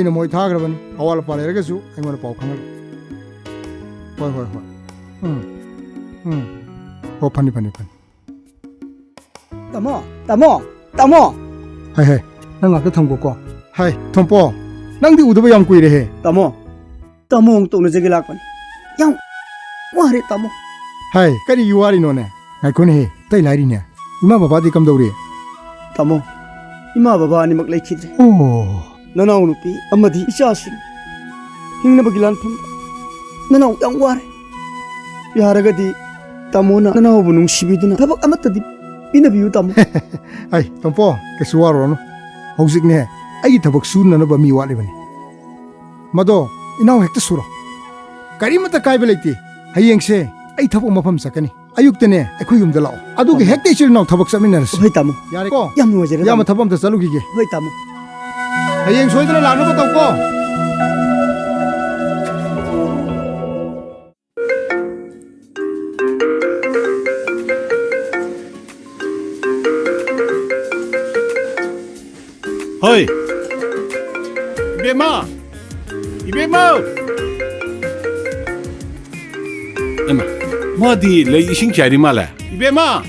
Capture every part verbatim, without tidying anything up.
ꯑꯩꯅ ꯃꯣꯏ ꯊꯥꯈ꯭ꯔꯕꯅꯤ꯫ ꯑꯋꯥꯠ ꯑꯄꯥ ꯂꯩꯔꯒꯁꯨ ꯑꯩꯉꯣꯟꯗ ꯄꯥꯎ ꯈꯪꯍꯜꯂꯨ꯫ ꯍꯣꯏ, ꯍꯣꯏ, ꯍꯣꯏ꯫ ꯎꯝ, ꯎꯝ꯫ ꯍꯣ, ꯐꯅꯤ, ꯐꯅꯤ, ꯐꯅꯤ꯫ ꯇꯥꯃꯣ, ꯇꯥꯃꯣ, ꯇꯥꯃꯣ! ꯍꯥꯏ, ꯍꯥꯏ, ꯅꯪ ꯉꯥꯛꯇ ꯊꯝꯈꯣꯀꯣ꯫ ꯍꯥꯏ, ꯊꯣꯝꯄꯣ, ꯅꯪꯗꯤ ꯎꯗꯕ ꯌꯥꯝ ꯀꯨꯏꯔꯦꯍꯦ꯫ ꯇꯥꯃꯣ, ꯇꯥꯃꯣ ꯑꯃꯨꯛ ꯇꯧꯅꯖꯒꯦ ꯂꯥꯛꯄꯅꯤ꯫ ꯌꯥꯝ ꯋꯥꯔꯦ, ꯇꯥꯃꯣ꯫ ꯍꯥꯏ, ꯀꯔꯤꯒꯤ ꯋꯥꯔꯤꯅꯣꯅꯦ? ꯉꯥꯏꯈꯣꯅꯦꯍꯦ, ꯑꯇꯩ ꯂꯥꯏꯔꯤꯅꯦ꯫ ꯏꯃꯥ ꯕꯕꯥꯗꯤ ꯀꯝꯗꯧꯔꯤ? ꯇꯥꯃꯣ, ꯏꯃꯥ ꯕꯕꯥ ꯑꯅꯤꯃꯛ ꯂꯩꯈꯤꯗ꯭ꯔꯦ꯫ ꯑꯣ꯫ ꯅꯅꯥꯎꯅꯨꯄꯤ ꯑꯃꯗꯤ ꯏꯆꯥꯁꯤꯡ ꯍꯤꯡꯅꯕꯒꯤ ꯂꯥꯟꯐꯝꯗ ꯅꯅꯥꯎ ꯌꯥꯝ ꯋꯥꯔꯦ꯫ ꯌꯥꯔꯒꯗꯤ ꯇꯥꯃꯣꯅ ꯅꯅꯥꯎꯕꯨ ꯅꯨꯡꯁꯤꯕꯤꯗꯨꯅ ꯊꯕꯛ ꯑꯃꯠꯇꯗꯤ ꯄꯤꯅꯕꯤꯌꯨ, ꯇꯥꯃꯣ꯫ ꯑꯩ, ꯇꯣꯝꯄꯣ, ꯀꯩꯁꯨ ꯋꯥꯔꯨꯔꯅꯨ꯫ ꯍꯧꯖꯤꯛꯅꯦ, ꯑꯩꯒꯤ ꯊꯕꯛ ꯁꯨꯅꯅꯕ ꯃꯤ ꯋꯥꯠꯂꯤꯕꯅꯤ꯫ ꯃꯗꯣ ꯏꯅꯥꯎ ꯍꯦꯛꯇ ꯁꯨꯔꯣ꯫ ꯀꯔꯤꯃꯠꯇ ꯀꯥꯏꯕ ꯂꯩꯇꯦ꯫ ꯍꯌꯦꯡꯁꯦ ꯑꯩ ꯊꯕꯛ ꯃꯐꯝ ꯆꯠꯀꯅꯤ꯫ ꯑꯌꯨꯛꯇꯅꯦ, ꯑꯩꯈꯣꯏ ꯌꯨꯝꯗ ꯂꯥꯛꯑꯣ꯫ ꯑꯗꯨꯒ ꯇꯥꯃꯣ꯫ ꯍꯦꯛꯇ ꯏꯆꯤꯜ ꯏꯅꯥꯎ ꯊꯕꯛ ꯆꯠꯃꯤꯟꯅꯔꯁꯤ꯫ ꯍꯣꯏ, ꯇꯥꯃꯣ꯫ ꯌꯥꯔꯦꯀꯣ? ꯌꯥꯝ ꯅꯨꯡꯉꯥꯏꯖꯔꯦ, ꯏꯌꯥꯝꯕ, ꯇꯥꯃꯣ꯫ ꯊꯕꯛ ꯑꯝꯇ ꯆꯠꯂꯨꯈꯤꯒꯦ꯫ ꯍꯣꯏ, ꯇꯥꯃꯣ꯫ ꯍꯌꯦꯡ ꯁꯣꯏꯗꯅ ꯂꯥꯛꯅꯕ ꯇꯧꯀꯣ꯫ ꯍꯣꯏ꯫ ꯏꯕꯦꯝꯃ! ꯏꯕꯦꯝꯃ! ꯏꯃꯥ, ꯃꯥꯗꯤ ꯂꯩ ꯏꯁꯤꯡ ꯆꯥꯏꯔꯤ ꯃꯥꯜꯂꯦ꯫ ꯏꯕꯦꯝꯃ!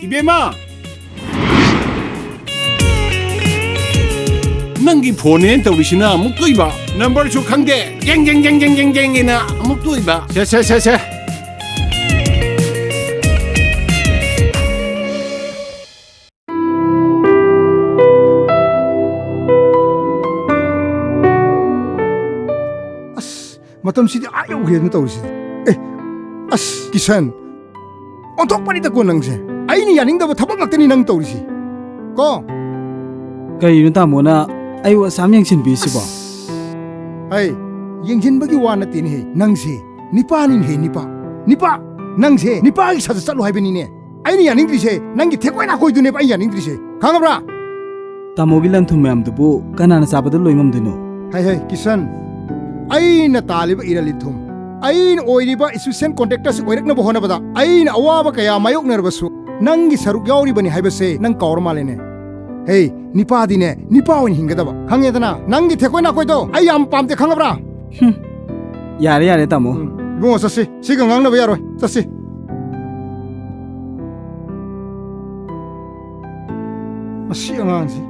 ꯏꯕꯦꯝꯃ! ꯅꯪꯒꯤ ꯐꯣꯟꯅꯦꯅ ꯇꯧꯔꯤꯁꯤꯅ ꯑꯃꯨꯛ ꯇꯣꯏꯕ꯫ ꯅꯝꯕꯔꯁꯨ ꯈꯪꯗꯦ꯫ Gang, gang, gang, gang, gang, gang ꯑꯅ ꯑꯃꯨꯛ ꯇꯣꯏꯕ꯫ ꯁꯦ, ꯁꯦ, ꯁꯦ, ꯁꯦ꯫ ꯑꯁ, ꯃꯇꯝꯁꯤꯗꯤ ꯑꯥ ꯌꯧꯈ꯭ꯔꯦꯗꯅ ꯇꯧꯔꯤꯁꯤꯗꯤ꯫ ꯑꯦ, ꯑꯁ, ꯀꯤꯁꯟ, ꯑꯣꯟꯊꯣꯛꯄꯅꯤꯗꯀꯣ ꯅꯪꯁꯦ꯫ ꯑꯩꯅ ꯌꯥꯅꯤꯡꯗꯕ ꯊꯕꯛ ꯉꯥꯛꯇꯅꯤ ꯅꯪ ꯇꯧꯔꯤꯁꯤ꯫ ꯀꯣ? ꯀꯔꯤꯅꯣ ꯇꯥꯃꯣꯅ ꯑꯩꯕꯨ ꯑꯁꯥꯝ ꯌꯦꯡꯁꯤꯟꯕꯤꯔꯤꯁꯤꯕꯣ? ꯑꯁ, ꯑꯩ ꯌꯦꯡꯁꯤꯟꯕꯒꯤ ꯋꯥ ꯅꯠꯇꯦꯅꯦꯍꯦ꯫ ꯅꯪꯁꯦ ꯅꯤꯄꯥꯅꯤꯅꯦꯍꯦ, ꯅꯤꯄꯥ꯫ ꯅꯤꯄꯥ! ꯅꯪꯁꯦ ꯅꯤꯄꯥꯒꯤ ꯁꯥꯖꯠ ꯆꯠꯂꯨ ꯍꯥꯏꯕꯅꯤꯅꯦ꯫ ꯑꯩꯅ ꯌꯥꯅꯤꯡꯗ꯭ꯔꯤꯁꯦ ꯅꯪꯒꯤ ꯊꯦꯛꯀꯣꯏ ꯅꯥꯀꯣꯏꯗꯨꯅꯦꯕ ꯑꯩ ꯌꯥꯅꯤꯡꯗ꯭ꯔꯤꯁꯦ꯫ ꯈꯪꯉꯕ꯭ꯔꯥ? ꯇꯥꯃꯣꯒꯤ ꯂꯟ ꯊꯨꯝ ꯃꯌꯥꯝꯗꯨꯕꯨ ꯀꯅꯥꯅ ꯆꯥꯕꯗ ꯂꯣꯏ ꯉꯝꯗꯣꯏꯅꯣ? ꯍꯩ, ꯍꯩ, ꯀꯤꯁꯟ, ꯑꯩꯅ ꯇꯥꯜꯂꯤꯕ ꯏꯔꯜ ꯏꯊꯨꯝ, ꯑꯩꯅ ꯑꯣꯏꯔꯤꯕ assistant contractorꯁꯤ ꯑꯣꯏꯔꯛꯅꯕ ꯍꯣꯠꯅꯕꯗ ꯑꯩꯅ ꯑꯋꯥꯕ ꯀꯌꯥ ꯃꯥꯌꯣꯛꯅꯔꯕꯁꯨ ꯅꯪꯒꯤ ꯁꯔꯨꯛ ꯌꯥꯎꯔꯤꯕꯅꯤ ꯍꯥꯏꯕꯁꯦ ꯅꯪ ꯀꯥꯎꯔ ꯃꯥꯜꯂꯦꯅꯦ꯫ ꯍꯦ, ꯅꯤꯄꯥꯗꯤꯅꯦ, ꯅꯤꯄꯥ ꯑꯣꯏꯅ ꯍꯤꯡꯒꯗꯕ, ꯈꯪꯉꯦꯗꯅ? ꯅꯪꯒꯤ ꯊꯦꯛꯀꯣꯏ ꯅꯥꯀꯣꯏꯗꯣ ꯑꯩ ꯌꯥꯝ ꯄꯥꯝꯗꯦ, ꯈꯪꯉꯕ꯭ꯔꯥ? ꯍꯨꯝ, ꯌꯥꯔꯦ, ꯌꯥꯔꯦ, ꯇꯥꯃꯣ꯫ ꯎꯝ, ꯏꯕꯨꯡꯉꯣ, ꯆꯠꯁꯤ꯫ ꯁꯤꯒ ꯉꯥꯡꯅꯕ ꯌꯥꯔꯣꯏ꯫ ꯆꯠꯁꯤ꯫ ꯃꯁꯤ ꯑꯉꯥꯡꯁꯤ꯫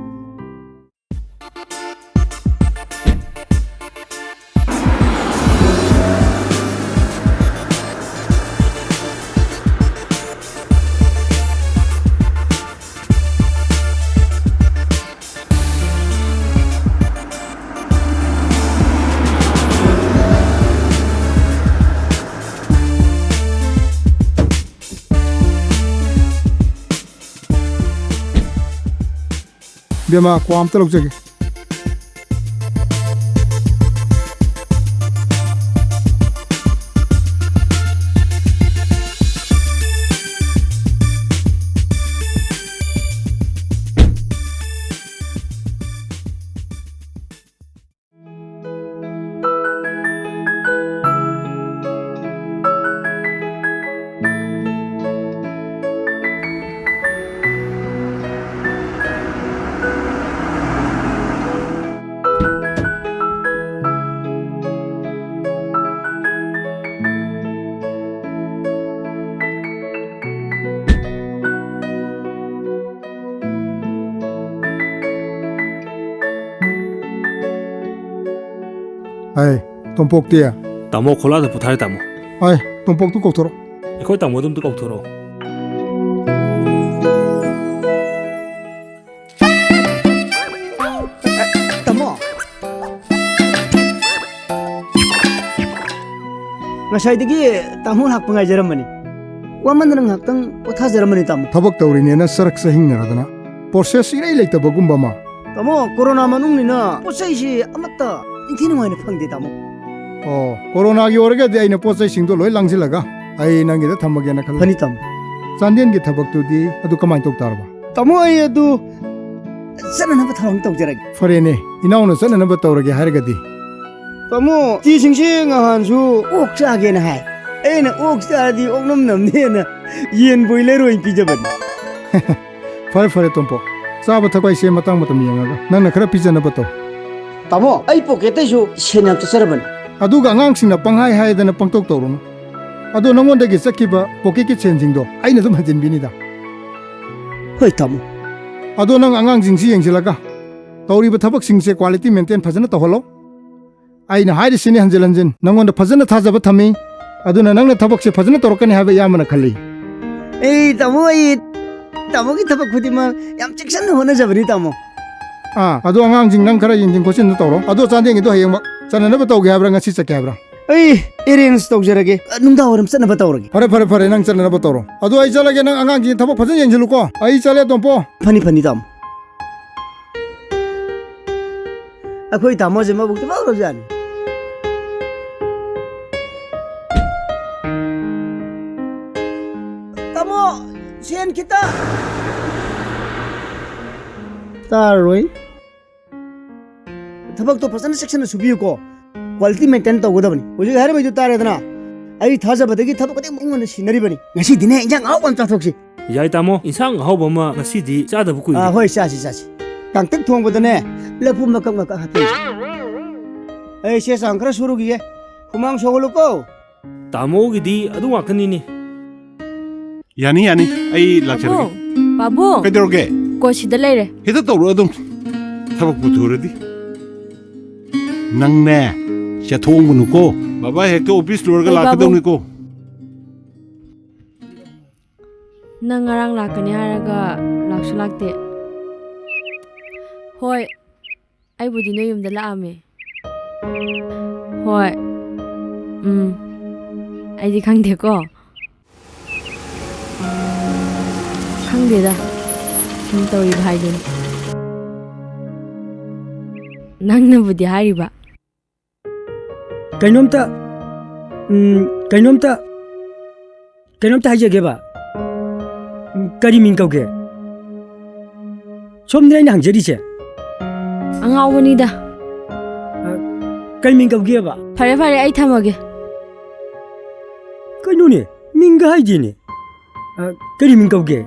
ꯕꯦꯝꯃ, ꯀ꯭ꯋꯥ ꯑꯝꯇ ꯂꯧꯖꯒꯦ꯫ ꯑꯩ, ꯇꯣꯝꯄꯣꯛꯇꯤ? ꯇꯥꯃꯣ, ꯈꯣꯂꯥꯗ ꯄꯨꯊꯥꯔꯦ, ꯇꯥꯃꯣ꯫ ꯑꯩ, ꯇꯣꯝꯄꯣꯛꯇꯨ ꯀꯧꯊꯣꯔꯛꯑꯣ꯫ ꯑꯩꯈꯣꯏ ꯇꯥꯃꯣꯗꯨ ꯑꯝꯇ ꯀꯧꯊꯣꯔꯛꯑꯣ꯫ ꯇꯥꯃꯣ꯫ ꯉꯁꯥꯏꯗꯒꯤ ꯇꯥꯃꯣ ꯂꯥꯛꯄ ꯉꯥꯏꯖꯔꯝꯕꯅꯤ꯫ ꯋꯥꯃꯟꯗꯅ ꯉꯥꯏꯍꯥꯛꯇꯪ ꯄꯣꯊꯥꯖꯔꯝꯕꯅꯤ, ꯇꯥꯃꯣ꯫ ꯊꯕꯛ ꯇꯧꯔꯤꯅꯦꯅ ꯆꯔꯛ ꯆꯍꯤꯡꯅꯔꯗꯅ process ꯏꯔꯩ ꯂꯩꯇꯕꯒꯨꯝꯕ ꯑꯃ꯫ ꯇꯥꯃꯣ, ꯀꯣꯔꯣꯅꯥ ꯃꯅꯨꯡꯅꯤꯅ ꯄꯣꯠ ꯆꯩꯁꯤ ꯑꯃꯠꯇ ꯏꯪꯊꯤ ꯅꯨꯡꯉꯥꯏꯅ ꯐꯪꯗꯦ, ꯇꯥꯃꯣ꯫ ꯑꯣ, ꯀꯣꯔꯣꯅꯥꯒꯤ ꯑꯣꯏꯔꯒꯗꯤ ꯑꯩꯅ ꯄꯣꯠ ꯆꯩꯁꯤꯡꯗꯣ ꯂꯣꯏ ꯂꯥꯡꯁꯤꯜꯂꯒ ꯑꯩ ꯅꯪꯒꯤꯗ ꯊꯝꯃꯒꯦꯅ ꯈꯜꯂꯦ꯫ ꯐꯅꯤ, ꯇꯥꯃꯣ꯫ ꯆꯥꯟꯗꯦꯜꯒꯤ ꯊꯕꯛꯇꯨꯗꯤ ꯑꯗꯨ ꯀꯃꯥꯏꯅ ꯇꯧ ꯇꯥꯔꯕ? ꯇꯥꯃꯣ, ꯑꯩ ꯑꯗꯨ ꯆꯠꯅꯅꯕ ꯊꯧꯔꯥꯡ ꯇꯧꯖꯔꯒꯦ꯫ ꯐꯔꯦꯅꯦ, ꯏꯅꯥꯎꯅ ꯆꯠꯅꯅꯕ ꯇꯧꯔꯒꯦ ꯍꯥꯏꯔꯒꯗꯤ꯫ ꯇꯥꯃꯣ, ꯆꯦꯁꯤꯡꯁꯦ ꯉꯍꯥꯟꯁꯨ ꯑꯣꯛ ꯆꯥꯒꯦꯅ ꯍꯥꯏ꯫ ꯑꯩꯅ ꯑꯣꯛ ꯆꯥꯔꯗꯤ ꯑꯣꯛꯅꯝ ꯅꯝꯅꯦꯅ ꯌꯦꯟ ꯕꯣꯏꯂꯔ ꯑꯣꯏꯅ ꯄꯤꯖꯕꯅꯤ꯫ ꯐꯔꯦ, ꯐꯔꯦ, ꯇꯣꯝꯄꯣꯛ꯫ ꯆꯥꯕ ꯊꯛꯄ ꯍꯥꯏꯁꯦ ꯃꯇꯥꯡ ꯃꯇꯝ ꯌꯦꯡꯉꯒ ꯅꯪꯅ ꯈꯔ ꯄꯤꯖꯅꯕ ꯇꯧ꯫ ꯇꯥꯃꯣ, ꯑꯩ ꯄꯣꯀꯦꯠꯇꯩꯁꯨ ꯁꯦꯟ ꯌꯥꯝ ꯆꯠꯆꯔꯕꯅꯤ꯫ ꯑꯗꯨꯒ ꯑꯉꯥꯡꯁꯤꯡꯅ ꯄꯪꯍꯥꯏ ꯍꯥꯏꯗꯅ ꯄꯪꯇꯧ ꯇꯧꯔꯨꯅꯨ꯫ ꯑꯗꯣ ꯅꯉꯣꯟꯗꯒꯤ ꯆꯠꯈꯤꯕ ꯄꯣꯀꯦꯠꯀꯤ ꯁꯦꯟꯁꯤꯡꯗꯣ ꯑꯩꯅ ꯑꯗꯨꯝ ꯍꯟꯖꯤꯟꯕꯤꯅꯤꯗ꯫ ꯍꯣꯏ ꯇꯥꯃꯣ꯫ ꯑꯗꯣ ꯅꯪ ꯑꯉꯥꯡꯁꯤꯡꯁꯤ ꯌꯦꯡꯁꯤꯜꯂꯒ ꯇꯧꯔꯤꯕ ꯊꯕꯛꯁꯤꯡꯁꯦ quality maintain ꯐꯖꯅ ꯇꯧꯍꯜꯂꯣ꯫ ꯑꯩꯅ ꯍꯥꯏꯔꯤꯁꯤꯅꯤ ꯍꯟꯖꯤꯟ ꯍꯟꯖꯤꯟ, ꯅꯉꯣꯟꯗ ꯐꯖꯅ ꯊꯥꯖꯕ ꯊꯝꯃꯤ꯫ ꯑꯗꯨꯅ ꯅꯪꯅ ꯊꯕꯛꯁꯦ ꯐꯖꯅ ꯇꯧꯔꯛꯀꯅꯤ ꯍꯥꯏꯕ ꯏꯌꯥꯝꯕꯅ ꯈꯜꯂꯤ꯫ ꯑꯩ ꯇꯥꯃꯣ, ꯑꯩ ꯇꯥꯃꯣꯒꯤ ꯊꯕꯛ ꯈꯨꯗꯤꯡꯃꯛ ꯌꯥꯝ ꯆꯦꯛꯁꯤꯟꯅ ꯍꯣꯠꯅꯖꯕꯅꯤ ꯇꯥꯃꯣ꯫ ꯑꯥ, ꯑꯗꯣ ꯑꯉꯥꯡꯁꯤꯡ ꯅꯪ ꯈꯔ ꯌꯦꯡꯁꯤꯟ ꯈꯣꯠꯆꯤꯟꯗ ꯇꯧꯔꯣ꯫ ꯑꯗꯣ ꯆꯥꯟꯗꯦꯟꯒꯤꯗꯣ ꯍꯌꯦꯡꯃꯛ ꯆꯠꯅꯅꯕ ꯇꯧꯒꯦ ꯍꯥꯏꯕ꯭ꯔꯥ, ꯉꯁꯤ ꯆꯠꯀꯦ ꯍꯥꯏꯕ꯭ꯔꯥ? ꯑꯩ arrange ꯇꯧꯖꯔꯒꯦ, ꯅꯨꯡꯗꯥꯡ ꯋꯥꯏꯔꯝ ꯆꯠꯅꯕ ꯇꯧꯔꯒꯦ꯫ ꯐꯔꯦ, ꯐꯔꯦ, ꯐꯔꯦ, ꯅꯪ ꯆꯠꯅꯅꯕ ꯇꯧꯔꯣ꯫ ꯑꯗꯣ ꯑꯩ ꯆꯠꯂꯒꯦ, ꯅꯪ ꯑꯉꯥꯡꯁꯤꯡ ꯊꯕꯛ ꯐꯖꯅ ꯌꯦꯡꯁꯤꯜꯂꯨꯀꯣ꯫ ꯑꯩ ꯆꯠꯂꯦ, ꯇꯣꯝꯄꯣ꯫ ꯐꯅꯤ, ꯐꯅꯤ ꯇꯥꯃꯣ꯫ ꯑꯩꯈꯣꯏ ꯇꯥꯃꯣꯁꯦ ꯃꯕꯨꯛꯇꯤ ꯐꯈ꯭ꯔꯕꯖꯥꯠꯅꯤ꯫ ꯇꯥꯃꯣ, ꯁꯦꯟ ꯈꯤꯇ꯫ ꯇꯥꯔꯔꯣꯏ꯫ ꯊꯕꯛꯇꯣ ꯐꯖꯅ ꯆꯦꯛꯁꯤꯟꯅ ꯁꯨꯕꯤꯌꯨꯀꯣ꯫ Quality maintain ꯇꯧꯒꯗꯕꯅꯤ꯫ ꯍꯧꯖꯤꯛ ꯍꯥꯏꯔꯝꯃꯤꯗꯨ ꯇꯥꯔꯦꯗꯅ꯫ ꯑꯩ ꯊꯥꯖꯕꯗꯒꯤ ꯊꯕꯛ ꯈꯨꯗꯤꯡꯃꯛ ꯑꯩꯉꯣꯟꯗ ꯁꯤꯟꯅꯔꯤꯕꯅꯤ꯫ ꯉꯁꯤꯗꯤꯅꯦ, ꯏꯟꯖꯥꯡ ꯑꯍꯥꯎꯕ ꯑꯃ ꯆꯥꯊꯣꯛꯁꯤ꯫ ꯌꯥꯏ ꯇꯥꯃꯣ, ꯏꯟꯁꯥꯡ ꯑꯍꯥꯎꯕ ꯑꯃ ꯉꯁꯤꯗꯤ ꯆꯥꯗꯕ ꯀꯨꯏꯔꯦ꯫ ꯑꯥ, ꯍꯣꯏ, ꯆꯥꯁꯤ, ꯆꯥꯁꯤ꯫ ꯀꯥꯡꯇꯛ ꯊꯣꯡꯕꯗꯅꯦ, ꯂꯐꯨ ꯃꯀꯛ ꯃꯀꯛ ꯍꯥꯞꯆꯤꯟꯁꯤ꯫ ꯑꯩ ꯆꯦ ꯆꯥꯡ ꯈꯔ ꯁꯨꯔꯨꯈꯤꯒꯦ꯫ ꯍꯨꯃꯥꯡ ꯁꯧꯍꯜꯂꯨꯀꯣ꯫ ꯇꯥꯃꯣꯒꯤꯗꯤ ꯑꯗꯨ ꯉꯥꯛꯇꯅꯤꯅꯦ꯫ ꯌꯥꯅꯤ, ꯌꯥꯅꯤ, ꯑꯩ ꯂꯥꯛꯆꯔꯒꯦ꯫ ꯄꯥꯕꯨꯡ! ꯄꯥꯕꯨꯡ! ꯀꯩꯗꯧꯔꯒꯦ? ꯀꯣ, ꯁꯤꯗ ꯂꯩꯔꯦ꯫ ꯍꯦꯛꯇ ꯇꯧꯔꯣ ꯑꯗꯨꯝ꯫ ꯊꯕꯛꯄꯨ ꯊꯨꯔꯗꯤ꯫ ꯅꯪꯅꯦ, ꯆꯠꯊꯣꯛꯑꯝꯒꯅꯨꯀꯣ꯫ ꯕꯕꯥ ꯍꯦꯛꯇ office ꯂꯣꯏꯔꯒ ꯍꯣꯏ, ꯄꯥꯕꯨꯡ꯫ ꯂꯥꯛꯀꯗꯧꯅꯤꯀꯣ꯫ ꯅꯪ ꯉꯔꯥꯡ ꯂꯥꯛꯀꯅꯤ ꯍꯥꯏꯔꯒ ꯂꯥꯛꯁꯨ ꯂꯥꯛꯇꯦ꯫ ꯍꯣꯏ, ꯑꯩꯕꯨꯗꯤ ꯅꯣꯏ ꯌꯨꯝꯗ ꯂꯥꯛꯑꯝꯃꯦ꯫ ꯍꯣꯏ꯫ ꯎꯝ꯫ ꯑꯩꯗꯤ ꯈꯪꯗꯦꯀꯣ꯫ ꯈꯪꯗꯦꯗ꯫ ꯁꯨꯝ ꯇꯧꯔꯤꯕ ꯍꯥꯏꯗꯨꯅꯤ꯫ ꯅꯪꯅꯕꯨꯗꯤ ꯍꯥꯏꯔꯤꯕ꯫ ꯀꯩꯅꯣꯝꯇ, ꯎꯝ, ꯀꯩꯅꯣꯝꯇ, ꯀꯩꯅꯣꯝꯇ ꯍꯥꯏꯖꯒꯦꯕ꯫ ꯎꯝ, ꯀꯔꯤ ꯃꯤꯡ ꯀꯧꯒꯦ? ꯁꯣꯝꯗꯅꯦ ꯑꯩꯅ ꯍꯪꯖꯔꯤꯁꯦ꯫ ꯑꯉꯥꯎꯕꯅꯤꯗ꯫ ꯑ, ꯀꯔꯤ ꯃꯤꯡ ꯀꯧꯒꯦꯕ? ꯐꯔꯦ, ꯐꯔꯦ, ꯑꯩ ꯊꯝꯃꯒꯦ꯫ ꯀꯩꯅꯣꯅꯦ, ꯃꯤꯡꯒ ꯍꯥꯏꯗꯦꯅꯦ꯫ ꯑ, ꯀꯔꯤ ꯃꯤꯡ ꯀꯧꯒꯦ?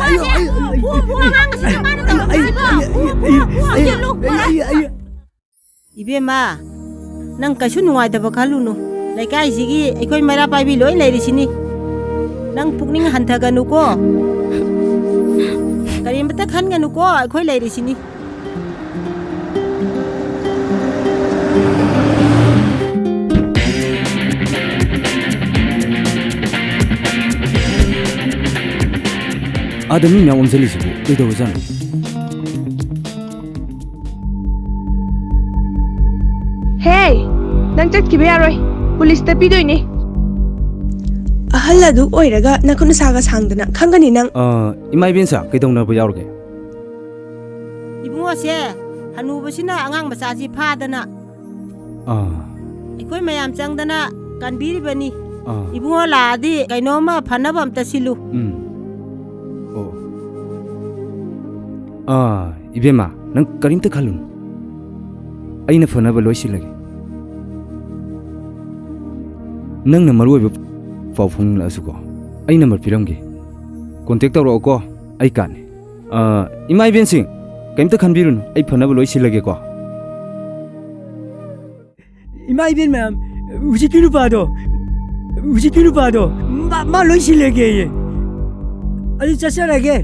ꯑꯌꯣ, ꯑꯌꯣ, ꯑꯌꯣ, ꯑꯌꯣ, ꯐꯨ, ꯐꯨ, ꯑꯉꯥꯡꯁꯤꯗ ꯃꯥꯅ ꯇꯧꯔꯤꯁꯤꯕꯣ? ꯐꯨ, ꯐꯨ, ꯐꯨ, ꯐꯨ, ꯐꯨ꯫ ꯏꯕꯦꯝꯃ, ꯅꯪ ꯀꯩꯁꯨ ꯅꯨꯡꯉꯥꯏꯇꯕ ꯈꯜꯂꯨꯅꯨ꯫ ꯂꯩꯀꯥꯏꯁꯤꯒꯤ ꯑꯩꯈꯣꯏ ꯃꯩꯔꯥ ꯄꯥꯏꯕꯤ ꯂꯣꯏ ꯂꯩꯔꯤꯁꯤꯅꯤ꯫ ꯅꯪ ꯄꯨꯛꯅꯤꯡ ꯍꯟꯊꯒꯅꯨꯀꯣ꯫ ꯀꯔꯤꯃꯇ ꯈꯟꯒꯅꯨꯀꯣ, ꯑꯩꯈꯣꯏ ꯂꯩꯔꯤꯁꯤꯅꯤ꯫ ꯑꯥꯗ ꯃꯤ ꯃꯌꯥꯝ ꯑꯣꯝꯁꯤꯜꯂꯤꯁꯤꯕꯨ ꯀꯩꯗꯧꯔꯖꯥꯠꯅꯣ? ꯍꯦ! ꯅꯪ ꯆꯠꯈꯤꯕ ꯌꯥꯔꯣꯏ꯫ ꯄꯨꯂꯤꯁꯇ ꯄꯤꯗꯣꯏꯅꯦ꯫ ꯑꯍꯜ ꯑꯗꯨ ꯑꯣꯏꯔꯒ ꯅꯈꯨꯠ ꯅꯁꯥꯒ ꯁꯥꯡꯗꯅ ꯈꯪꯒꯅꯤ ꯅꯪ꯫ ꯑ, ꯏꯃꯥ ꯏꯕꯦꯟꯁꯥ, ꯀꯩꯗꯧꯅꯕ ꯌꯥꯎꯔꯒꯦ? ꯏꯕꯨꯡꯉꯣꯁꯦ, ꯍꯅꯨꯕꯁꯤꯅ ꯑꯉꯥꯡ ꯃꯆꯥꯁꯤ ꯐꯥꯗꯅ ꯑꯥ꯫ ꯑꯩꯈꯣꯏ ꯃꯌꯥꯝ ꯆꯪꯗꯅ ꯀꯟꯕꯤꯔꯤꯕꯅꯤ꯫ ꯑꯥ꯫ ꯏꯕꯨꯡꯉꯣ ꯂꯥꯛꯑꯗꯤ ꯀꯩꯅꯣꯝꯃ ꯐꯅꯕ ꯑꯝꯇ ꯁꯤꯜꯂꯨ꯫ ꯎꯝ꯫ ꯑꯣ꯫ ꯑꯥ, ꯏꯕꯦꯝꯃ, ꯅꯪ ꯀꯔꯤꯝꯇ ꯈꯜꯂꯨꯅꯨ꯫ ꯑꯩꯅ ꯐꯅꯕ ꯂꯣꯏ ꯁꯤꯜꯂꯒꯦ꯫ ꯅꯪꯅ ꯃꯔꯨ ꯑꯣꯏꯕ ꯄꯥꯎ ꯐꯥꯎꯅꯤꯡꯂꯛꯑꯁꯨꯀꯣ, ꯑꯩ ꯅꯝꯕꯔ ꯄꯤꯔꯝꯒꯦ꯫ ꯀꯣꯟꯇꯦꯛ ꯇꯧꯔꯛꯑꯣꯀꯣ, ꯑꯩ ꯀꯥꯠꯅꯦ꯫ ꯑ, ꯏꯃꯥ ꯏꯕꯦꯟꯁꯤꯡ, ꯀꯩꯝꯇ ꯈꯟꯕꯤꯔꯨꯅꯨ, ꯑꯩ ꯐꯅꯕ ꯂꯣꯏ ꯁꯤꯜꯂꯒꯦꯀꯣ꯫ ꯏꯃꯥ ꯏꯕꯦꯟ ꯃꯌꯥꯝ, ꯍꯧꯖꯤꯛꯀꯤ ꯅꯨꯄꯥꯗꯣ, ꯍꯧꯖꯤꯛꯀꯤ ꯅꯨꯄꯥꯗꯣ, ꯃꯥ, ꯃꯥ ꯂꯣꯏ ꯁꯤꯜꯂꯒꯦꯌꯦ꯫ ꯑꯗꯨ ꯆꯠꯆꯔꯒꯦ꯫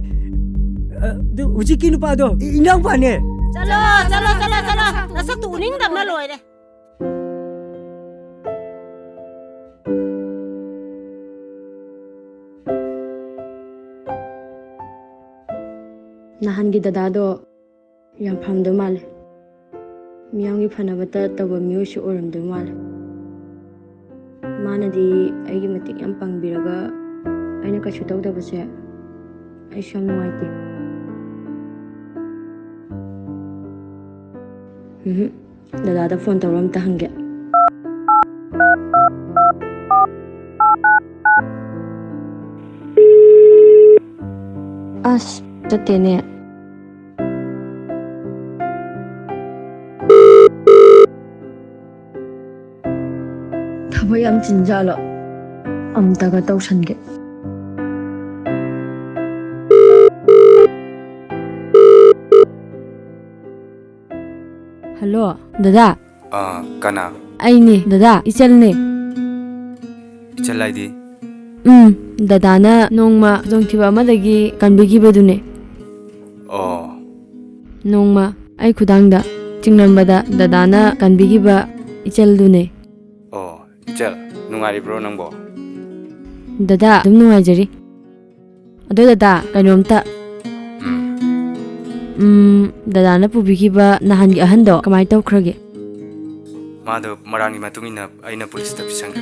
ꯑ, ꯑꯗꯨ ꯍꯧꯖꯤꯛꯀꯤ ꯅꯨꯄꯥꯗꯣ, ꯏ-, ꯏꯅꯥꯎꯄꯥꯅꯦ꯫ ꯆꯠꯂꯣ, ꯆꯠꯂꯣ, ꯆꯠꯂꯣ, ꯆꯠꯂꯣ꯫ ꯅꯁꯛꯇꯨ ꯎꯅꯤꯡꯗꯕꯅ ꯂꯣꯏꯔꯦ꯫ ꯅꯍꯥꯟꯒꯤ ꯗꯗꯥꯗꯣ ꯌꯥꯝ ꯐꯔꯝꯗꯧ ꯃꯥꯜꯂꯦ꯫ ꯃꯤꯌꯥꯝꯒꯤ ꯐꯅꯕꯇ ꯇꯧꯕ ꯃꯤꯑꯣꯏꯁꯨ ꯑꯣꯏꯔꯝꯗꯣꯏ ꯃꯥꯜꯂꯦ꯫ ꯃꯥꯅꯗꯤ ꯑꯩꯒꯤ ꯃꯇꯦꯡ ꯌꯥꯝ ꯄꯥꯡꯕꯤꯔꯒ ꯑꯩꯅ ꯀꯩꯁꯨ ꯇꯧꯗꯕꯁꯦ ꯑꯩꯁꯨ ꯌꯥꯝ ꯅꯨꯡꯉꯥꯏꯇꯦ꯫ ꯎꯝꯍꯨꯝ꯫ ꯗꯗꯥꯗ ꯐꯣꯟ ꯇꯧꯔ ꯑꯝꯇ ꯍꯪꯒꯦ꯫ ꯑꯁ, ꯆꯠꯇꯦꯅꯦ꯫ ꯊꯕꯛ ꯌꯥꯝ ꯆꯤꯟꯖꯥꯠꯂꯣ? ꯑꯝꯇꯒ ꯇꯧꯁꯟꯒꯦ꯫ ꯍꯜꯂꯣ, ꯗꯗꯥ꯫ ꯑꯥ, ꯀꯅꯥ? ꯑꯩꯅꯦ, ꯗꯗꯥ, ꯏꯆꯜꯅꯦ꯫ ꯏꯆꯜ ꯍꯥꯏꯗꯤ? ꯎꯝ, ꯗꯗꯥꯅ ꯅꯣꯡꯃ ꯈꯨꯗꯣꯡꯊꯤꯕ ꯑꯃꯗꯒꯤ ꯀꯟꯕꯤꯈꯤꯕꯗꯨꯅꯦ꯫ ꯑꯣ꯫ ꯅꯣꯡꯃ ꯑꯩ ꯈꯨꯗꯥꯡꯗ ꯆꯤꯡꯂꯝꯕꯗ ꯗꯗꯥꯅ ꯀꯟꯕꯤꯈꯤꯕ ꯏꯆꯜꯗꯨꯅꯦ꯫ ꯑꯣ, ꯏꯆꯜ, ꯅꯨꯡꯉꯥꯏꯔꯤꯕ꯭ꯔꯣ ꯅꯪꯕꯣ? ꯗꯗꯥ, ꯑꯗꯨꯝ ꯅꯨꯡꯉꯥꯏꯖꯔꯤ꯫ ꯑꯗꯣ ꯗꯗꯥ, ꯀꯩꯅꯣꯝꯇ꯫ ꯎꯝ꯫ ꯎꯝ, ꯗꯗꯥꯅ ꯄꯨꯕꯤꯈꯤꯕ ꯅꯍꯥꯟꯒꯤ ꯑꯍꯟꯗꯣ ꯀꯃꯥꯏ ꯇꯧꯈ꯭ꯔꯒꯦ? ꯃꯥꯗꯣ ꯃꯔꯥꯟꯒꯤ ꯃꯇꯨꯡ ꯏꯟꯅ ꯑꯩꯅ ꯄꯨꯂꯤꯁꯇ ꯄꯤꯁꯟꯈ꯭ꯔꯦ꯫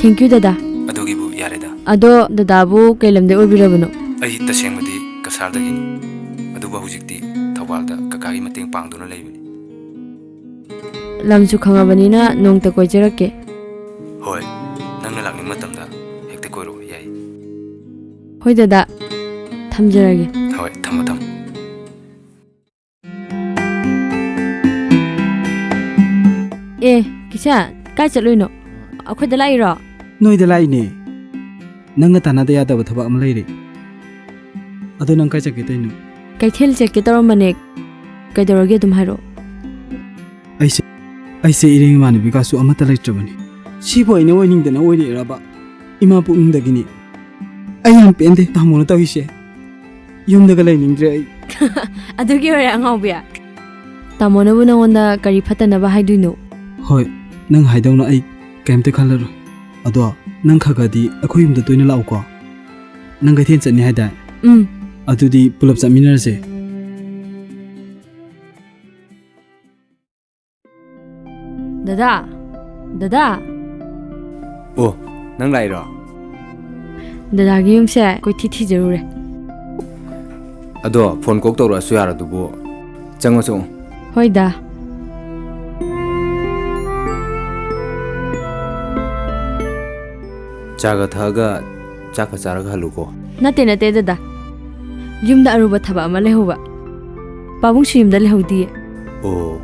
Thank you, ꯗꯗꯥ꯫ ꯑꯗꯨꯒꯤꯕꯨ ꯌꯥꯔꯦꯗ꯫ ꯑꯗꯣ ꯗꯗꯥꯕꯨ ꯀꯩ ꯂꯝꯗꯩ ꯑꯣꯏꯕꯤꯔꯕꯅꯣ? ꯑꯩ ꯇꯁꯦꯡꯕꯗꯤ ꯀꯁꯥꯔꯗꯒꯤꯅꯤ, ꯑꯗꯨꯕꯨ ꯍꯧꯖꯤꯛꯇꯤ ꯊꯧꯕꯥꯜꯗ ꯀꯀꯥꯒꯤ ꯃꯇꯦꯡ ꯄꯥꯡꯗꯨꯅ ꯂꯩꯕꯅꯤ꯫ ꯂꯝꯁꯨ ꯈꯪꯉꯕꯅꯤꯅ ꯅꯣꯡꯇ ꯀꯣꯏꯖꯔꯛꯀꯦ꯫ ꯍꯣꯏ, ꯅꯪꯅ ꯂꯥꯛꯅꯤꯡꯕ ꯃꯇꯝꯗ ꯍꯦꯛꯇ ꯀꯣꯏꯔꯛꯑꯣ, ꯌꯥꯏ꯫ ꯍꯣꯏ ꯗꯗꯥ, ꯊꯝꯖꯔꯒꯦ꯫ ꯍꯣꯏ, ꯊꯝꯃꯣ, ꯊꯝꯃꯣ꯫ ꯑꯦ, ꯀꯤꯁꯟ, ꯀꯥꯏ ꯆꯠꯂꯨꯏꯅꯣ? ꯑꯩꯈꯣꯏꯗ ꯂꯥꯛꯏꯔꯣ? ꯅꯣꯏꯗ ꯂꯥꯛꯏꯅꯦ꯫ ꯅꯪꯒ ꯇꯥꯟꯅꯗ ꯌꯥꯗꯕ ꯊꯕꯛ ꯑꯃ ꯂꯩꯔꯦ꯫ ꯑꯗꯣ ꯅꯪ ꯀꯥꯏ ꯆꯠꯀꯦ ꯇꯧꯔꯤꯅꯣ? ꯀꯩꯊꯦꯜ ꯆꯠꯀꯦ ꯇꯧꯔꯝꯕꯅꯦ꯫ ꯀꯩꯗꯧꯔꯒꯦ, ꯑꯗꯨꯝ ꯍꯥꯏꯔꯛꯑꯣ꯫ ꯑꯩꯁꯦ, ꯑꯩꯁꯦ ꯏꯔꯦꯡ ꯏꯃꯥꯟꯅꯕꯤꯒꯁꯨ ꯑꯃꯠꯇ ꯂꯩꯇ꯭ꯔꯕꯅꯤ꯫ ꯁꯤꯕꯨ ꯑꯩꯅ ꯑꯣꯏꯅꯤꯡꯗꯅ ꯑꯣꯏꯔꯤꯔꯕ? ꯏꯃꯥ ꯄꯨꯛꯅꯨꯡꯗꯒꯤꯅꯤ꯫ ꯑꯩ ꯌꯥꯝ ꯄꯦꯟꯗꯦ ꯇꯥꯃꯣꯅ ꯇꯧꯔꯤꯁꯦ꯫ ꯌꯨꯝꯗꯒ ꯂꯩꯅꯤꯡꯗ꯭ꯔꯦ ꯑꯩ꯫ ꯑꯗꯨꯒꯤ ꯑꯣꯏꯔꯦ, ꯑꯉꯥꯎꯕꯤ꯫ ꯇꯥꯃꯣꯅꯕꯨ ꯅꯉꯣꯟꯗ ꯀꯔꯤ ꯐꯠꯇꯅꯕ ꯍꯥꯏꯗꯣꯏꯅꯣ? ꯍꯣꯏ, ꯅꯪ ꯍꯥꯏꯗꯧꯅ ꯑꯩ ꯀꯩꯝꯇ ꯈꯜꯂꯔꯣꯏ꯫ ꯑꯗꯣ ꯅꯪ ꯈꯔ ꯈꯔꯗꯤ ꯑꯩꯈꯣꯏ ꯌꯨꯝꯗ ꯇꯣꯏꯅ ꯂꯥꯛꯎꯀꯣ꯫ ꯅꯪ ꯀꯩꯊꯦꯜ ꯆꯠꯅꯤ ꯍꯥꯏꯗꯥꯏ? ꯎꯝ꯫ ꯑꯗꯨꯗꯤ ꯄꯨꯂꯞ ꯆꯠꯃꯤꯟꯅꯔꯁꯦ꯫ ꯗꯗꯥ, ꯗꯗꯥ꯫ ꯑꯣ, ꯅꯪ ꯂꯥꯛꯏꯔꯣ? ꯗꯗꯥꯒꯤ ꯌꯨꯝꯁꯦ ꯀꯣꯏꯊꯤ ꯊꯤꯖꯔꯨꯔꯦ꯫ ꯑꯗꯣ ꯐꯣꯟ ꯀꯣꯛ ꯇꯧꯔꯛꯑꯁꯨ ꯌꯥꯔꯗꯨꯕꯨ꯫ ꯆꯪꯉꯣ, ꯆꯪꯉꯣ꯫ ꯍꯣꯏꯗ꯫ ꯆꯥꯒ ꯊꯛꯑꯒ ꯆꯥꯛꯀ ꯆꯥꯔꯒ ꯍꯜꯂꯨꯀꯣ꯫ ꯅꯠꯇꯦ, ꯅꯠꯇꯦ, ꯗꯗꯥ꯫ ꯌꯨꯝꯗ ꯑꯔꯨꯕ ꯊꯕꯛ ꯑꯃ ꯂꯩꯍꯧꯕ꯫ ꯄꯥꯕꯨꯡꯁꯨ ꯌꯨꯝꯗ ꯂꯩꯍꯧꯗꯤꯌꯦ꯫ ꯑꯣ꯫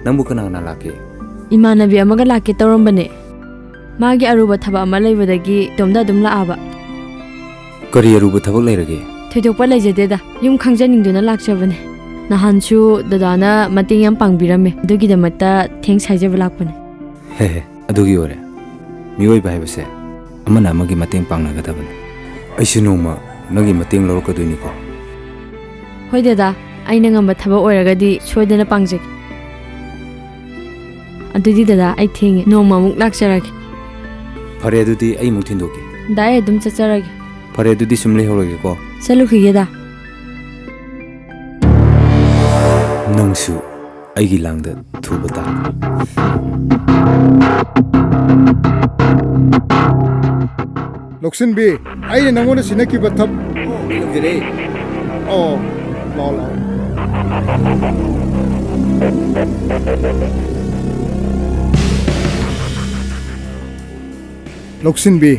ꯅꯪꯕꯨ ꯀꯅꯥ ꯀꯅꯥ ꯂꯥꯛꯀꯦ? ꯏꯃꯥꯟꯅꯕꯤ ꯑꯃꯒ ꯂꯥꯛꯀꯦ ꯇꯧꯔꯝꯕꯅꯦ꯫ ꯃꯥꯒꯤ ꯑꯔꯨꯕ ꯊꯕꯛ ꯑꯃ ꯂꯩꯕꯗꯒꯤ ꯏꯇꯣꯝꯗ ꯑꯗꯨꯝ ꯂꯥꯛꯑꯕ꯫ ꯀꯔꯤ ꯑꯔꯨꯕ ꯊꯕꯛ ꯂꯩꯔꯒꯦ? ꯊꯣꯏꯗꯣꯛꯄ ꯂꯩꯖꯗꯦꯗ꯫ ꯌꯨꯝ ꯈꯪꯖꯅꯤꯡꯗꯨꯅ ꯂꯥꯛꯆꯕꯅꯦ꯫ ꯅꯍꯥꯟꯁꯨ ꯗꯗꯥꯅ ꯃꯇꯦꯡ ꯌꯥꯝ ꯄꯥꯡꯕꯤꯔꯝꯃꯦ꯫ ꯑꯗꯨꯒꯤꯗꯃꯛꯇ thanks ꯍꯥꯏꯖꯕ ꯂꯥꯛꯄꯅꯦ꯫ ꯍꯦ ꯍꯦ, ꯑꯗꯨꯒꯤ ꯑꯣꯏꯔꯦ꯫ ꯃꯤꯑꯣꯏꯕ ꯍꯥꯏꯕꯁꯦ ꯑꯃꯅ ꯑꯃꯒꯤ ꯃꯇꯦꯡ ꯄꯥꯡꯅꯒꯗꯕꯅꯤ꯫ ꯑꯩꯁꯨ ꯅꯣꯡꯃ ꯅꯪꯒꯤ ꯃꯇꯦꯡ ꯂꯧꯔꯛꯀꯗꯣꯏꯅꯤꯀꯣ꯫ ꯍꯣꯏ ꯗꯗꯥ, ꯑꯩꯅ ꯉꯝꯕ ꯊꯕꯛ ꯑꯣꯏꯔꯒꯗꯤ ꯁꯣꯏꯗꯅ ꯄꯥꯡꯖꯒꯦ꯫ ꯑꯗꯨꯗꯤ ꯗꯗꯥ, ꯑꯩ ꯊꯦꯡꯉꯦ, ꯅꯣꯡꯃ ꯑꯃꯨꯛ ꯂꯥꯛꯆꯔꯒꯦ꯫ ꯐꯔꯦ, ꯑꯗꯨꯗꯤ ꯑꯩ ꯑꯃꯨꯛ ꯊꯤꯟꯗꯣꯛꯀꯦ꯫ ꯗꯥ, ꯑꯩ ꯑꯗꯨꯝ ꯆꯠꯆꯔꯒꯦ꯫ ꯐꯔꯦ, ꯑꯗꯨꯗꯤ ꯁꯨꯝ ꯂꯩꯍꯧꯔꯒꯦꯀꯣ꯫ ꯆꯠꯂꯨꯈꯤꯒꯦ ꯗꯥ꯫ ꯅꯪꯁꯨ ꯑꯩꯒꯤ ꯂꯥꯡꯗ ꯊꯨꯕ ꯇꯥꯔꯦ꯫ ꯂꯧꯁꯤꯟꯕꯤ, ꯑꯩꯅ ꯅꯪꯉꯣꯟꯗ ꯁꯤꯟꯅꯈꯤꯕ ꯊꯕ- ꯑꯣ, ꯑꯩ ꯂꯧꯖꯔꯦ꯫ ꯑꯣ, ꯂꯥꯛꯑꯣ, ꯂꯥꯛꯑꯣ꯫ ꯂꯧꯁꯤꯟꯕꯤ,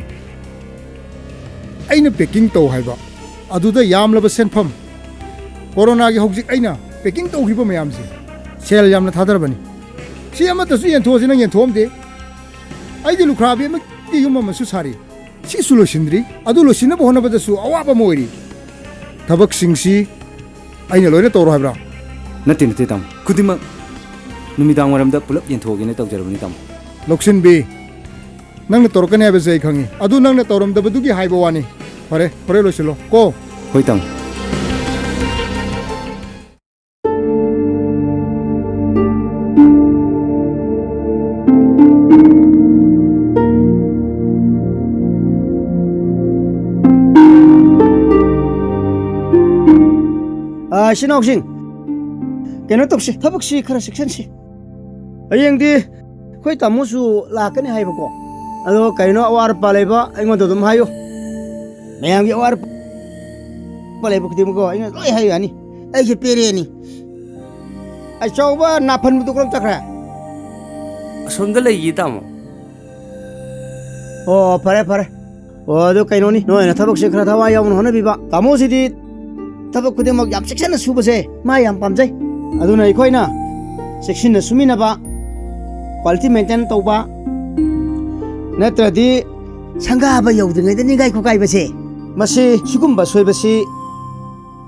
ꯑꯩꯅ packing ꯇꯧ ꯍꯥꯏꯕ ꯑꯗꯨꯗ ꯌꯥꯝꯂꯕ ꯁꯦꯟꯐꯝ, ꯀꯣꯔꯣꯅꯥꯒꯤ ꯍꯧꯖꯤꯛ ꯑꯩꯅ packing ꯇꯧꯈꯤꯕ ꯃꯌꯥꯝꯁꯦ ꯁꯦꯜ ꯌꯥꯝꯅ ꯊꯥꯗꯔꯕꯅꯤ꯫ ꯁꯤ ꯑꯃꯠꯇꯁꯨ ꯌꯦꯟꯊꯣꯛꯑꯁꯤ, ꯅꯪ ꯌꯦꯟꯊꯣꯛꯑꯝꯗꯦ꯫ ꯑꯩꯗꯤ ꯂꯨꯈ꯭ꯔꯥꯕꯤ ꯑꯃꯒꯤ ꯌꯨꯝ ꯑꯃꯁꯨ ꯁꯥꯔꯤ꯫ ꯁꯤꯁꯨ ꯂꯣꯏꯁꯤꯟꯗ꯭ꯔꯤ꯫ ꯑꯗꯨ ꯂꯣꯏꯁꯤꯟꯅꯕ ꯍꯣꯠꯅꯕꯗꯁꯨ ꯑꯋꯥꯕ ꯑꯃ ꯑꯣꯏꯔꯤ꯫ ꯊꯕꯛꯁꯤꯡꯁꯤ ꯑꯩꯅ ꯂꯣꯏꯅ ꯇꯧꯔꯣ ꯍꯥꯏꯕ꯭ꯔꯥ? ꯅꯠꯇꯦ, ꯅꯠꯇꯦ, ꯇꯥꯃꯣ꯫ ꯈꯨꯗꯤꯡꯃꯛ ꯅꯨꯃꯤꯗꯥꯡ ꯋꯥꯏꯔꯝꯗ ꯄꯨꯂꯞ ꯌꯦꯟꯊꯣꯛꯑꯒꯦꯅ ꯇꯧꯖꯔꯕꯅꯤ, ꯇꯥꯃꯣ꯫ ꯂꯧꯁꯤꯟꯕꯤ, ꯅꯪꯅ ꯇꯧꯔꯛꯀꯅꯤ ꯍꯥꯏꯕꯁꯦ ꯑꯩ ꯈꯪꯉꯤ꯫ ꯑꯗꯨ ꯅꯪꯅ ꯇꯧꯔꯝꯗꯕꯗꯨꯒꯤ ꯍꯥꯏꯕ ꯋꯥꯅꯤ꯫ ꯐꯔꯦ, ꯐꯔꯦ, ꯂꯣꯏꯁꯤꯜꯂꯣ ꯀꯣ꯫ ꯍꯣꯏ, ꯇꯥꯃꯣ꯫ ꯑꯥ, ꯏꯆꯤꯟ ꯏꯅꯥꯎꯁꯤꯡ, ꯀꯩꯅꯣ ꯇꯧꯁꯤ, ꯊꯕꯛꯁꯤ ꯈꯔ ꯆꯦꯛꯁꯤꯟꯁꯤ꯫ ꯍꯌꯦꯡꯗꯤ ꯑꯩꯈꯣꯏ ꯇꯥꯃꯣꯁꯨ ꯂꯥꯛꯀꯅꯤ ꯍꯥꯏꯕꯀꯣ꯫ ꯑꯗꯣ ꯀꯩꯅꯣ ꯑꯋꯥꯠ ꯑꯄꯥ ꯂꯩꯕ ꯑꯩꯉꯣꯟꯗ ꯑꯗꯨꯝ ꯍꯥꯏꯌꯨ꯫ ꯃꯌꯥꯝꯒꯤ ꯑꯋꯥꯠ ꯑꯄꯥ ꯂꯩꯕ ꯈꯨꯗꯤꯡꯃꯛꯀꯣ ꯑꯩꯅ ꯂꯣꯏ ꯍꯥꯏꯌꯨ ꯌꯥꯅꯤ꯫ ꯑꯩꯁꯦ ꯄꯦꯔꯦꯅꯤ꯫ ꯑꯆꯧꯕ ꯅꯥꯐꯟꯕꯗꯨ ꯀꯔꯝ ꯆꯠꯈ꯭ꯔꯦ? ꯑꯁꯣꯝꯗ ꯂꯩꯈꯤ, ꯇꯥꯃꯣ꯫ ꯑꯣ, ꯐꯔꯦ, ꯐꯔꯦ꯫ ꯑꯣ, ꯑꯗꯨ ꯀꯩꯅꯣꯅꯤ, ꯅꯣꯏꯅ ꯊꯕꯛꯁꯦ ꯈꯔ ꯊꯋꯥꯏ ꯌꯥꯎꯅ ꯍꯣꯠꯅꯕꯤꯕ꯫ ꯇꯥꯃꯣꯁꯤꯗꯤ ꯊꯕꯛ ꯈꯨꯗꯤꯡꯃꯛ ꯌꯥꯝ ꯆꯦꯛꯁꯤꯟꯅ ꯁꯨꯕꯁꯦ ꯃꯥ ꯌꯥꯝ ꯄꯥꯝꯖꯩ꯫ ꯑꯗꯨꯅ ꯑꯩꯈꯣꯏꯅ ꯆꯦꯛꯁꯤꯟꯅ ꯁꯨꯃꯤꯟꯅꯕ, quality maintain ꯇꯧꯕ, ꯅꯠꯇ꯭ꯔꯗꯤ ꯁꯪꯒꯥꯕ ꯌꯧꯗ꯭ꯔꯤꯉꯩꯗ ꯅꯤꯡꯒꯥꯏ ꯈꯣꯀꯥꯏꯕꯁꯦ, ꯃꯁꯤ, ꯁꯤꯒꯨꯝꯕ ꯁꯣꯏꯕꯁꯤ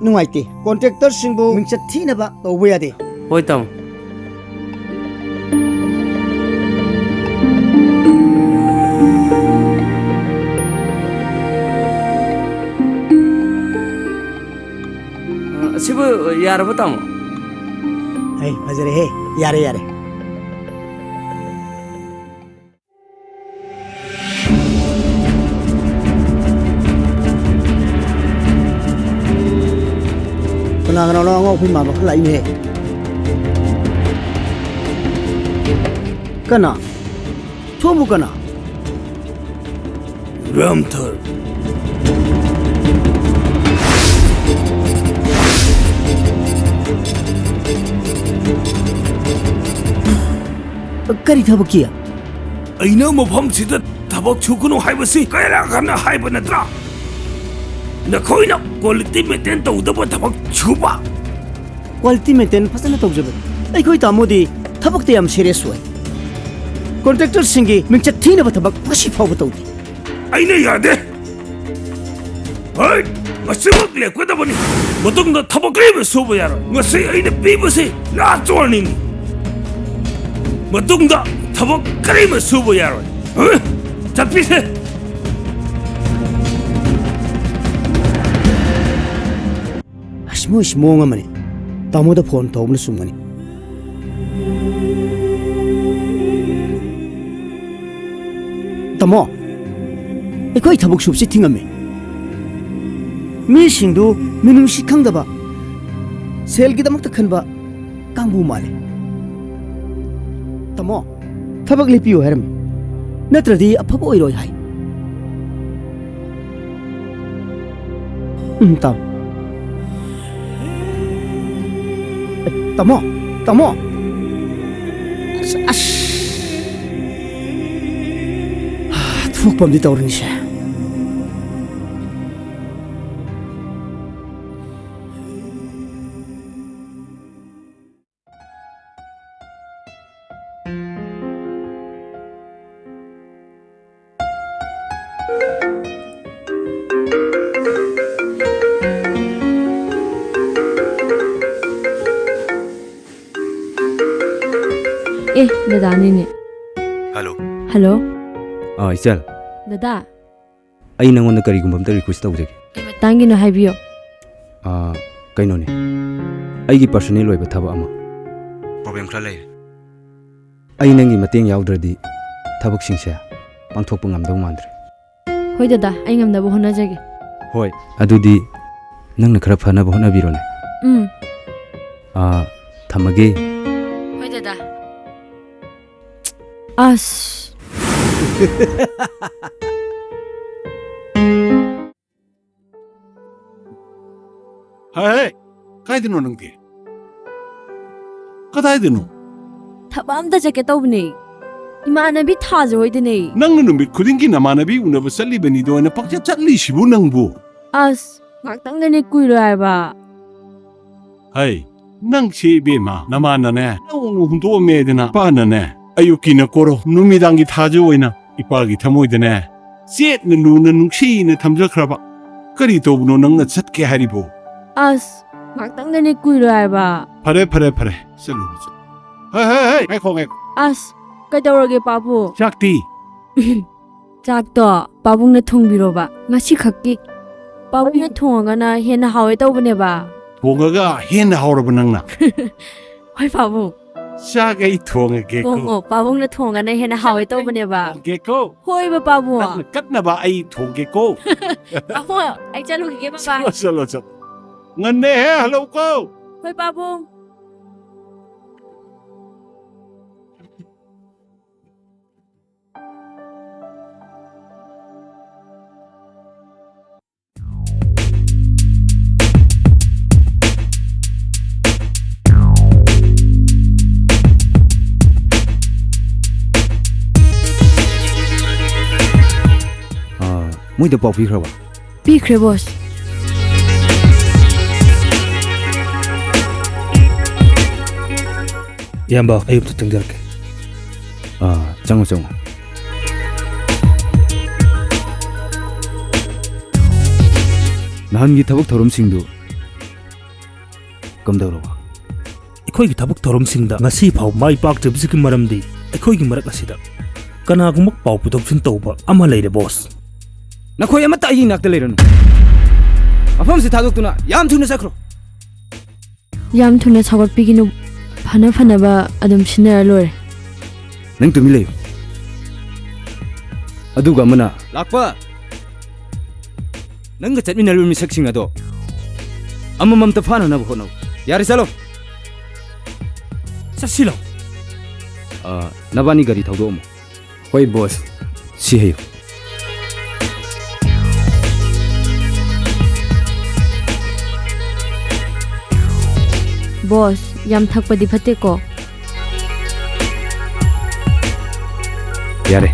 ꯅꯨꯡꯉꯥꯏꯇꯦ꯫ ꯀꯣꯟꯇ꯭ꯔꯦꯛꯇꯔꯁꯤꯡꯕꯨ ꯃꯤꯡꯆꯠ ꯊꯤꯅꯕ ꯇꯧꯕ ꯌꯥꯗꯦ꯫ ꯍꯣꯏ, ꯇꯥꯃꯣ꯫ ꯑ, ꯑꯁꯤꯕꯨ ꯌꯥꯔꯕ, ꯇꯥꯃꯣ? ꯑꯩ ꯐꯖꯔꯦꯍꯦ꯫ ꯌꯥꯔꯦ, ꯌꯥꯔꯦ꯫ ꯀꯅꯥ ꯀꯅꯥꯅꯣ ꯑꯉꯥꯎ ꯑꯐꯩ ꯃꯥꯟꯕ ꯈꯔ ꯂꯥꯛꯏꯅꯦꯍꯦ? ꯀꯅꯥ? ꯁꯣꯝꯕꯨ ꯀꯅꯥ? ꯔꯥꯝꯊꯔ꯫ ꯀꯔꯤ ꯊꯕꯛꯀꯤ? ꯑꯩꯅ ꯃꯐꯝꯁꯤꯗ ꯊꯕꯛ ꯁꯨꯒꯅꯨ ꯍꯥꯏꯕꯁꯤ ꯀꯌꯥꯔꯛ ꯍꯟꯅ ꯍꯥꯏꯕ ꯅꯠꯇ꯭ꯔꯥ? ꯅꯈꯣꯏꯅ quality maintain ꯇꯧꯗꯕ ꯊꯕꯛ ꯁꯨꯕ꯫ Quality maintain ꯐꯖꯅ ꯇꯧꯖꯕꯅꯤ꯫ ꯑꯩꯈꯣꯏ ꯇꯥꯃꯣꯗꯤ ꯊꯕꯛꯇ ꯌꯥꯝ serious ꯑꯣꯏ꯫ ꯀꯣꯟꯇ꯭ꯔꯦꯛꯇꯔꯁꯤꯡꯒꯤ ꯃꯤꯡꯆꯠ ꯊꯤꯅꯕ ꯊꯕꯛ ꯉꯁꯤ ꯐꯥꯎꯕ ꯇꯧꯗꯦ꯫ ꯑꯩꯅ ꯌꯥꯗꯦ꯫ ꯍꯩ! ꯃꯁꯤꯃꯛ ꯂꯦꯞꯀꯗꯕꯅꯤ꯫ ꯃꯇꯨꯡꯗ ꯊꯕꯛ ꯀꯔꯤꯃꯠ ꯁꯨꯕ ꯌꯥꯔꯣꯏ꯫ ꯉꯁꯤ ꯑꯩꯅ ꯄꯤꯕꯁꯤ last warningꯅꯤ꯫ ꯃꯇꯨꯡꯗ ꯊꯕꯛ ꯀꯔꯤꯃꯠ ꯁꯨꯕ ꯌꯥꯔꯣꯏ꯫ ꯍ? ꯆꯠꯄꯤꯁꯦ꯫ ꯑꯁ, ꯃꯣꯏꯁꯤ ꯃꯑꯣꯡ ꯑꯃꯅꯤ꯫ ꯇꯥꯃꯣꯗ ꯐꯣꯟ ꯇꯧꯕꯅ ꯆꯨꯝꯒꯅꯤ꯫ ꯇꯥꯃꯣ, ꯑꯩꯈꯣꯏ ꯊꯕꯛ ꯁꯨꯕꯁꯤ ꯊꯤꯡꯉꯝꯃꯤ꯫ ꯃꯤꯁꯤꯡꯗꯨ ꯃꯤꯅꯨꯡꯁꯤ ꯈꯪꯗꯕ, ꯁꯦꯜꯒꯤꯗꯃꯛꯇ ꯈꯟꯕ ꯀꯥꯡꯕꯨ ꯃꯥꯜꯂꯤ꯫ ꯇꯥꯃꯣ, ꯊꯕꯛ ꯂꯦꯞꯄꯤꯌꯨ ꯍꯥꯏꯔꯝꯃꯤ, ꯅꯠꯇ꯭ꯔꯗꯤ ꯑꯐꯕ ꯑꯣꯏꯔꯣꯏ ꯍꯥꯏ꯫ ꯎꯝ, ꯇꯥꯃꯣ꯫ ꯑꯦ, ꯇꯥꯃꯣ, ꯇꯥꯃꯣ꯫ ꯑꯁ, ꯑꯁ꯫ ꯊꯣꯛꯄ ꯑꯃꯗꯤ ꯇꯧꯔꯅꯤꯁꯦ꯫ ꯑꯦ, ꯗꯗꯥꯅꯤꯅꯦ꯫ ꯍꯜꯂꯣ꯫ ꯍꯜꯂꯣ꯫ ꯑꯥ, ꯏꯆꯜ꯫ ꯗꯗꯥ꯫ ꯑꯩ ꯅꯪꯉꯣꯟꯗ ꯀꯔꯤꯒꯨꯝꯕ ꯑꯝꯇ request ꯇꯧꯖꯒꯦ꯫ ꯀꯩ ꯃꯇꯥꯡꯒꯤꯅꯣ ꯍꯥꯏꯕꯤꯌꯣ꯫ ꯑꯥ, ꯀꯩꯅꯣꯅꯦ, ꯑꯩꯒꯤ personal ꯑꯣꯏꯕ ꯊꯕꯛ ꯑꯃ꯫ Problem ꯈꯔ ꯂꯩꯔꯦ꯫ ꯑꯩ ꯅꯪꯒꯤ ꯃꯇꯦꯡ ꯌꯥꯎꯗ꯭ꯔꯗꯤ ꯊꯕꯛꯁꯤꯡꯁꯦ ꯄꯥꯡꯊꯣꯛꯄ ꯉꯝꯗꯧ ꯃꯥꯟꯗ꯭ꯔꯦ꯫ ꯍꯣꯏ ꯗꯗꯥ, ꯑꯩ ꯉꯝꯅꯕ ꯍꯣꯠꯅꯖꯒꯦ꯫ ꯍꯣꯏ, ꯑꯗꯨꯗꯤ ꯅꯪꯅ ꯈꯔ ꯐꯅꯕ ꯍꯣꯠꯅꯕꯤꯔꯣꯅꯦ꯫ ꯎꯝ꯫ ꯑꯥ, ꯊꯝꯃꯒꯦ꯫ ꯍꯣꯏ ꯗꯗꯥ꯫ ꯑꯁ꯫ ꯍꯦ, ꯀꯥꯏꯗꯅꯣ ꯅꯪꯗꯤ? ꯀꯗꯥꯏꯗꯅꯣ? ꯊꯕꯛ ꯑꯝꯇ ꯆꯠꯀꯦ ꯇꯧꯕꯅꯦ꯫ ꯏꯃꯥꯟꯅꯕꯤ ꯊꯥꯖ ꯍꯣꯏꯗꯅꯦ꯫ ꯅꯪꯅ ꯅꯨꯃꯤꯠ ꯈꯨꯗꯤꯡꯒꯤ ꯅꯃꯥꯟꯅꯕꯤ ꯎꯅꯕ ꯆꯠꯂꯤꯕꯅꯤꯗꯣ ꯑꯩꯅ ꯄꯪꯆꯠ ꯆꯠꯂꯤꯁꯤꯕꯨ ꯅꯪꯕꯨ? ꯑꯁ, ꯉꯥꯛꯇꯪꯗꯅꯦ, ꯀꯨꯏꯔꯣꯏ ꯍꯥꯏꯕ꯫ ꯍꯩ, ꯅꯪꯁꯦ ꯏꯕꯦꯝꯃ, ꯅꯃꯥꯅꯅꯦ, ꯅꯧꯅ ꯍꯨꯟꯗꯣꯛꯑꯝꯃꯦꯗꯅ, ꯏꯄꯥꯅꯅꯦ, ꯑꯌꯨꯛꯀꯤꯅ ꯀꯣꯔꯧ, ꯅꯨꯃꯤꯗꯥꯡꯒꯤ ꯊꯥꯖ ꯑꯣꯏꯅ ꯏꯄꯥꯒꯤ ꯊꯃꯣꯏꯗꯅꯦ, ꯆꯦꯠꯅ ꯂꯨꯅ ꯅꯨꯡꯁꯤꯅ ꯊꯝꯖꯈ꯭ꯔꯕ꯫ ꯀꯔꯤ ꯇꯧꯕꯅꯣ ꯅꯪꯅ ꯆꯠꯀꯦ ꯍꯥꯏꯔꯤꯕꯣ? ꯑꯁ, ꯉꯥꯛꯇꯪꯗꯅꯦ, ꯀꯨꯏꯔꯣꯏ ꯍꯥꯏꯕ꯫ ꯐꯔꯦ, ꯐꯔꯦ, ꯐꯔꯦ, ꯆꯠꯂꯨꯔꯣ, ꯆꯠꯂꯨ꯫ ꯍꯩ, ꯍꯩ, ꯍꯩ, ꯉꯥꯏꯈꯣ, ꯉꯥꯏꯈꯣ꯫ ꯑꯁ, ꯀꯩꯗꯧꯔꯒꯦ, ꯄꯥꯕꯨꯡ? ꯆꯥꯛꯇꯤ? ꯆꯥꯛꯇꯣ ꯄꯥꯕꯨꯡꯅ ꯊꯣꯡꯕꯤꯔꯣꯕ, ꯉꯁꯤꯈꯛꯀꯤ꯫ ꯄꯥꯕꯨꯡꯅ ꯊꯣꯡꯉꯒꯅ ꯍꯦꯟꯅ ꯍꯥꯎꯋꯦ ꯇꯧꯕꯅꯦꯕ꯫ ꯊꯣꯡꯉꯒ ꯍꯦꯟꯅ ꯍꯥꯎꯔꯕ ꯅꯪꯅ? ꯍꯣꯏ, ꯄꯥꯕꯨꯡ꯫ ꯆꯥꯛ ꯑꯩ ꯊꯣꯡꯉꯒꯦꯀꯣ꯫ ꯊꯣꯡꯉꯣ, ꯄꯥꯕꯨꯡꯅ ꯊꯣꯡꯉꯒꯅ ꯍꯦꯟꯅ ꯍꯥꯎꯋꯦ ꯇꯧꯕꯅꯦꯕ꯫ ꯊꯣꯡꯒꯦꯀꯣ꯫ ꯍꯣꯏꯕ, ꯄꯥꯕꯨꯡ꯫ ꯅꯪꯅ ꯀꯠꯅꯕ ꯑꯩ ꯊꯣꯡꯒꯦꯀꯣ꯫ ꯄꯥꯕꯨꯡ, ꯑꯩ ꯆꯠꯂꯨꯈꯤꯒꯦ, ꯕꯕꯥ꯫ ꯆꯠꯂꯣ, ꯆꯠꯂꯣ, ꯆꯠꯂꯣ꯫ ꯉꯟꯅ ꯍꯦꯛ ꯍꯜꯂꯛꯎꯀꯣ꯫ ꯍꯣꯏ, ꯄꯥꯕꯨꯡ꯫ ꯃꯣꯏꯗ ꯄꯥꯎ ꯄꯤꯈ꯭ꯔꯕ? ꯄꯤꯈ꯭ꯔꯦ, ꯕꯣꯁ꯫ ꯏꯌꯥꯝꯕ, ꯑꯩ ꯑꯝꯇ ꯆꯪꯖꯔꯛꯀꯦ꯫ ꯑꯥ, ꯆꯪꯉꯣ, ꯆꯪꯉꯣ꯫ ꯅꯍꯥꯟꯒꯤ ꯊꯕꯛ ꯊꯧꯔꯝꯁꯤꯡꯗꯨ ꯀꯝꯗꯧꯔꯕ? ꯑꯩꯈꯣꯏꯒꯤ ꯊꯕꯛ ꯊꯧꯔꯝꯁꯤꯡꯗ ꯉꯁꯤ ꯐꯥꯎ ꯃꯥꯏ ꯄꯥꯛꯇ꯭ꯔꯤꯕꯁꯤꯒꯤ ꯃꯔꯝꯗꯤ ꯑꯩꯈꯣꯏꯒꯤ ꯃꯔꯛ ꯑꯁꯤꯗ ꯀꯅꯥꯒꯨꯝꯕ ꯄꯥꯎ ꯄꯨꯊꯣꯛ ꯄꯨꯁꯤꯟ ꯇꯧꯕ ꯑꯃ ꯂꯩꯔꯦ, ꯕꯣꯁ꯫ ꯅꯈꯣꯏ ꯑꯃꯠꯇ ꯑꯩꯒꯤ ꯅꯥꯛꯇ ꯂꯩꯔꯅꯨ꯫ ꯃꯐꯝꯁꯤ ꯊꯥꯗꯣꯛꯇꯨꯅ ꯌꯥꯝ ꯊꯨꯅ ꯆꯠꯈ꯭ꯔꯣ꯫ ꯌꯥꯝ ꯊꯨꯅ ꯁꯧꯒꯠꯄꯤꯒꯅꯨ꯫ ꯐꯅ ꯐꯅꯕ ꯑꯗꯨꯝ ꯁꯤꯟꯅꯔ ꯂꯣꯏꯔꯦ꯫ ꯅꯪ ꯇꯨꯃꯤꯟ ꯂꯩꯌꯨ꯫ ꯑꯗꯨꯒ ꯑꯃꯅ, ꯂꯥꯛꯄ! ꯅꯪꯒ ꯆꯠꯃꯤꯟꯅꯔꯤꯕ ꯃꯤꯁꯛꯁꯤꯡ ꯑꯗꯣ ꯑꯃꯃꯝꯇ ꯐꯥꯅꯅꯕ ꯍꯣꯠꯅꯧ꯫ ꯌꯥꯔꯦ, ꯆꯠꯂꯣ꯫ ꯆꯠꯁꯤꯂꯣ꯫ ꯑ, ꯅꯕꯥꯅꯤ ꯒꯥꯔꯤ ꯊꯧꯗꯣꯛꯑꯝꯃꯣ꯫ ꯍꯣꯏ, ꯕꯣꯁ꯫ ꯁꯤ ꯍꯥꯏꯌꯨ꯫ ꯕꯣꯁ, ꯌꯥꯝ ꯊꯛꯄꯗꯤ ꯐꯠꯇꯦꯀꯣ꯫ ꯌꯥꯔꯦ꯫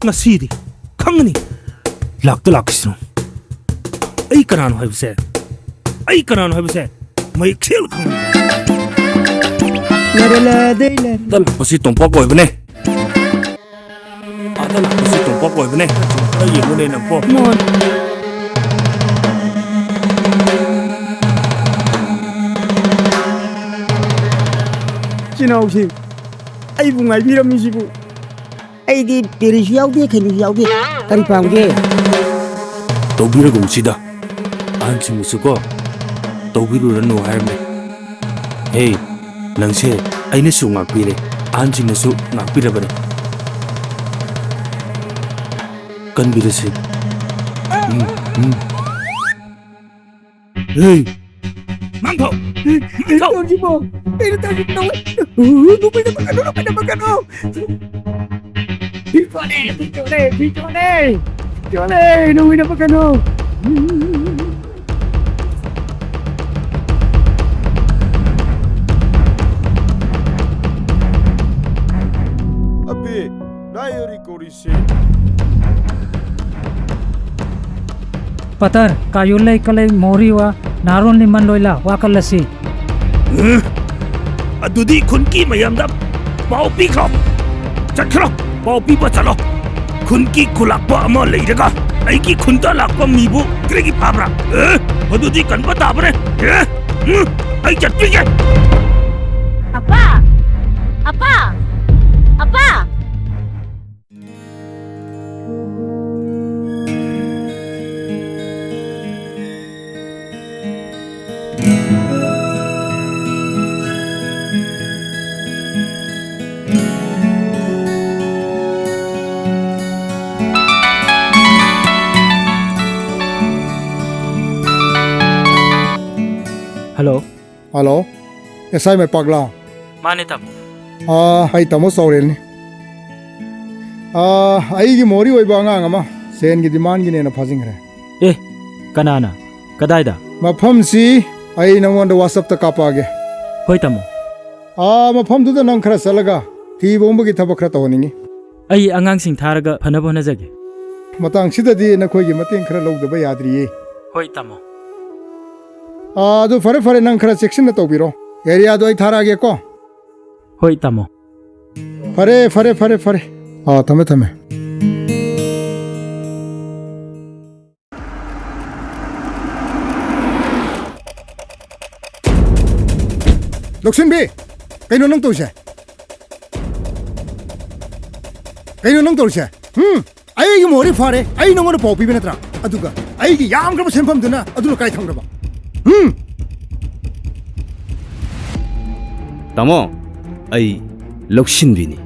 ꯉꯁꯤꯗꯤ ꯈꯪꯒꯅꯤ꯫ ꯂꯥꯛꯇ ꯂꯥꯛꯈꯤꯁꯅꯨ꯫ ꯑꯩ ꯀꯅꯥꯅꯣ ꯍꯥꯏꯕꯁꯦ, ꯑꯩ ꯀꯅꯥꯅꯣ ꯍꯥꯏꯕꯁꯦ ꯃꯌꯦꯛ ꯁꯦꯡꯅ ꯈꯪꯒꯅꯤ꯫ ꯂꯔꯦ ꯂꯗꯦ ꯂꯔꯦ꯫ ꯗ ꯂꯥꯛꯄꯁꯤ ꯇꯣꯝꯄꯣꯛ ꯑꯣꯏꯕꯅꯦ꯫ ꯑꯥꯗ ꯂꯥꯛꯄꯁꯤ ꯇꯣꯝꯄꯣꯛ ꯑꯣꯏꯕꯅꯦ꯫ ꯈꯔ ꯌꯦꯡꯉꯨꯅꯦ ꯅꯪꯀꯣ꯫ ꯃꯣꯟ꯫ ꯏꯆꯤꯟ ꯏꯅꯥꯎꯁꯤꯡ, ꯑꯩꯕꯨ ꯉꯥꯏꯕꯤꯔꯝꯃꯤꯁꯤꯕꯨ꯫ ꯑꯩꯗꯤ ꯄꯦꯔꯤꯁꯨ ꯌꯥꯎꯗꯦ, ꯈꯩꯅꯤꯁꯨ ꯌꯥꯎꯗꯦ꯫ ꯀꯔꯤ ꯄꯥꯝꯒꯦ? ꯇꯧꯕꯤꯔꯒꯨꯝꯁꯤꯗ꯫ ꯑꯍꯟꯁꯤꯡꯕꯨꯁꯨ ꯀꯣ, ꯇꯧꯕꯤꯔꯨꯔꯅꯨ ꯍꯥꯏꯔꯝꯃꯦ꯫ ꯍꯦ, ꯅꯪꯁꯦ ꯑꯩꯅꯁꯨ ꯉꯥꯛꯄꯤꯔꯦ, ꯑꯍꯟꯁꯤꯡꯅꯁꯨ ꯉꯥꯛꯄꯤꯔꯕꯅꯦ꯫ ꯀꯟꯕꯤꯔꯁꯤ꯫ ꯎꯝ, ꯎꯝ꯫ ꯍꯦ! ꯃꯥꯡꯊꯣꯛ! ꯃꯥꯡꯊꯣꯛ! ꯇꯧꯔꯤꯁꯤꯕꯣ? ꯀꯩꯅꯣ ꯇꯧꯔꯤꯁꯤꯕꯣ? ꯅꯨꯄꯤꯅ ꯄꯥꯈꯠꯅꯨ, ꯅꯨꯄꯤꯅ ꯄꯥꯈꯠꯅꯨ! ꯆꯣꯠꯂꯦ, ꯆꯣꯠꯂꯦ, ꯆꯣꯠꯂꯦ, ꯆꯣꯠꯂꯦ, ꯅꯣꯡꯃꯩꯅ ꯄꯛꯀꯅꯨ꯫ ꯑꯕꯦ, ꯅꯥ ꯌꯣꯔꯤ ꯀꯣꯔꯤꯁꯦ꯫ ꯄꯇꯔ, ꯀꯥꯌꯨ ꯂꯩ ꯀꯂꯩ ꯃꯣꯔꯤ ꯋꯥ, ꯅꯥꯔꯣꯟ ꯂꯤꯃꯟ ꯂꯣꯏꯂꯥ, ꯋꯥ ꯀꯜꯂꯁꯤ꯫ ꯎꯝ? ꯑꯗꯨꯗꯤ ꯈꯨꯟꯒꯤ ꯃꯌꯥꯝꯗ ꯄꯥꯎ ꯄꯤꯈ꯭ꯔꯣ꯫ ꯆꯠꯈ꯭ꯔꯣ, ꯄꯥꯎ ꯄꯤꯕ ꯆꯠꯂꯣ꯫ ꯈꯨꯟꯒꯤ ꯈꯨꯂꯥꯛꯄ ꯑꯃ ꯂꯩꯔꯒ ꯑꯩꯒꯤ ꯈꯨꯟꯗ ꯂꯥꯛꯄ ꯃꯤꯕꯨ ꯀꯔꯤꯒꯤ ꯐꯥꯕ꯭ꯔꯥ? ꯑꯦ? ꯑꯗꯨꯗꯤ ꯀꯟꯕ ꯇꯥꯕꯅꯦ꯫ ꯑꯦ? ꯎꯝ? ꯑꯩ ꯆꯠꯄꯤꯒꯦ꯫ ꯑꯄꯥ! ꯑꯄꯥ! ꯑꯄꯥ! ꯍꯜꯂꯣ꯫ ꯍꯜꯂꯣ, ꯑꯦꯁ ꯑꯥꯏ ꯃꯩꯄꯥꯛꯂꯥ? ꯃꯥꯅꯦ, ꯇꯥꯃꯣ꯫ ꯑꯥ, ꯑꯩ ꯇꯥꯃꯣ ꯆꯥꯎꯔꯦꯜꯅꯤ꯫ ꯑꯥ, ꯑꯩꯒꯤ ꯃꯣꯔꯤ ꯑꯣꯏꯕ ꯑꯉꯥꯡ ꯑꯃ ꯁꯦꯟꯒꯤ ꯗꯤꯃꯥꯟꯒꯤꯅꯦꯅ ꯐꯥꯖꯤꯟꯈ꯭ꯔꯦ꯫ ꯑꯦ, ꯀꯅꯥꯅ? ꯀꯗꯥꯏꯗ? ꯃꯐꯝꯁꯤ ꯑꯩ ꯅꯪꯉꯣꯟꯗ WhatsApp-ꯇ ꯀꯥꯞꯄꯛꯑꯒꯦ꯫ ꯍꯣꯏ, ꯇꯥꯃꯣ꯫ ꯑꯥ, ꯃꯐꯝꯗꯨꯗ ꯅꯪ ꯈꯔ ꯆꯠꯂꯒ ꯊꯤꯕ ꯍꯨꯝꯕꯒꯤ ꯊꯕꯛ ꯈꯔ ꯇꯧꯍꯟꯅꯤꯡꯉꯤ꯫ ꯑꯩ ꯑꯉꯥꯡꯁꯤꯡ ꯊꯥꯔꯒ ꯐꯅꯕ ꯍꯣꯠꯅꯖꯒꯦ꯫ ꯃꯇꯥꯡꯁꯤꯗꯗꯤ ꯅꯈꯣꯏꯒꯤ ꯃꯇꯦꯡ ꯈꯔ ꯂꯧꯗꯕ ꯌꯥꯗ꯭ꯔꯤꯌꯦ꯫ ꯍꯣꯏ, ꯇꯥꯃꯣ꯫ ꯑꯥ, ꯑꯗꯨ ꯐꯔꯦ, ꯐꯔꯦ, ꯅꯪ ꯈꯔ ꯆꯦꯛꯁꯤꯟꯅ ꯇꯧꯕꯤꯔꯣ꯫ ꯑꯦꯔꯤꯌꯥꯗꯣ ꯑꯩ ꯊꯥꯔꯛꯑꯒꯦꯀꯣ꯫ ꯍꯣꯏ, ꯇꯥꯃꯣ꯫ ꯐꯔꯦ, ꯐꯔꯦ, ꯐꯔꯦ, ꯐꯔꯦ꯫ ꯑꯥ, ꯊꯝꯃꯦ, ꯊꯝꯃꯦ꯫ ꯂꯧꯁꯤꯟꯕꯤ! ꯀꯩꯅꯣ ꯅꯪ ꯇꯧꯔꯤꯁꯦ? ꯀꯩꯅꯣ ꯅꯪ ꯇꯧꯔꯤꯁꯦ? ꯍꯨꯝ? ꯑꯩꯒꯤ ꯃꯣꯍꯣꯔꯤ ꯐꯥꯔꯦ꯫ ꯑꯩ ꯅꯉꯣꯟꯗ ꯄꯥꯎ ꯄꯤꯕ ꯅꯠꯇ꯭ꯔꯥ? ꯑꯗꯨꯒ ꯑꯩꯒꯤ ꯌꯥꯝꯈ꯭ꯔꯕ ꯁꯦꯟꯐꯝꯗꯨꯅ ꯑꯗꯨꯅ ꯀꯥꯏ ꯊꯝꯈ꯭ꯔꯕ? ꯍꯨꯝ? ꯇꯥꯃꯣ, ꯑꯩ ꯂꯧꯁꯤꯟꯕꯤꯅꯤ꯫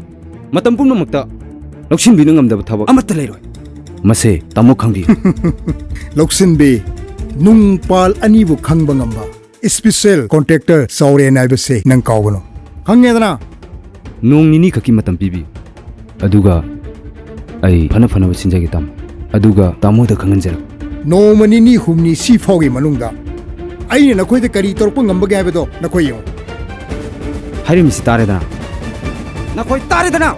ꯃꯇꯝ ꯄꯨꯝꯅꯃꯛꯇ ꯂꯧꯁꯤꯟꯕꯤꯅ ꯉꯝꯗꯕ ꯊꯕꯛ ꯑꯃꯠꯇ ꯂꯩꯔꯣꯏ꯫ ꯃꯁꯦ ꯇꯥꯃꯣ ꯈꯪꯕꯤꯌꯨ꯫ ꯂꯧꯁꯤꯟꯕꯤ, ꯅꯨꯡ ꯄꯥꯜ ꯑꯅꯤꯕꯨ ꯈꯪꯕ ꯉꯝꯕ special contractor ꯆꯥꯎꯔꯦꯟ ꯍꯥꯏꯕꯁꯦ ꯅꯪ ꯀꯥꯎꯒꯅꯨ꯫ ꯈꯪꯉꯦꯗꯅ? ꯅꯣꯡ ꯅꯤꯅꯤ ꯈꯛꯀꯤ ꯃꯇꯝ ꯄꯤꯕꯤꯌꯨ, ꯑꯗꯨꯒ ꯑꯩ ꯐꯅ ꯐꯅꯕ ꯁꯤꯟꯖꯒꯦ, ꯇꯥꯃꯣ꯫ ꯑꯗꯨꯒ ꯇꯥꯃꯣꯗ ꯈꯪꯍꯟꯖꯔꯛ꯫ ꯅꯣꯡꯃ ꯅꯤꯅꯤ, ꯍꯨꯝꯅꯤ, ꯁꯤ ꯐꯥꯎꯒꯤ ꯃꯅꯨꯡꯗ ꯑꯩꯅ ꯅꯈꯣꯏꯗ ꯀꯔꯤ ꯇꯧꯔꯛꯄ ꯉꯝꯕꯒꯦ ꯍꯥꯏꯕꯗꯣ ꯅꯈꯣꯏ ꯌꯦꯡꯉꯨ꯫ ꯍꯥꯏꯔꯤꯕꯁꯤ ꯇꯥꯔꯦꯗꯅ꯫ ꯅꯈꯣꯏ ꯇꯥꯔꯦꯗꯅ꯫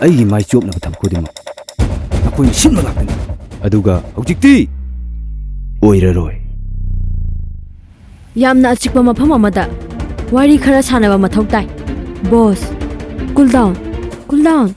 ꯑꯩꯒꯤ ꯃꯥꯏ ꯆꯣꯞꯅꯕ ꯊꯕꯛ ꯈꯨꯗꯤꯡꯃꯛ ꯅꯈꯣꯏꯅ ꯁꯤꯟꯕ ꯉꯥꯛꯇꯅꯤ꯫ ꯑꯗꯨꯒ ꯍꯧꯖꯤꯛꯇꯤ ꯑꯣꯏꯔꯔꯣꯏ꯫ ꯌꯥꯝꯅ ꯑꯆꯤꯛꯄ ꯃꯐꯝ ꯑꯃꯗ ꯋꯥꯔꯤ ꯈꯔ ꯁꯥꯟꯅꯕ ꯃꯊꯧ ꯇꯥꯏ꯫ Boss, cool down, cool down꯫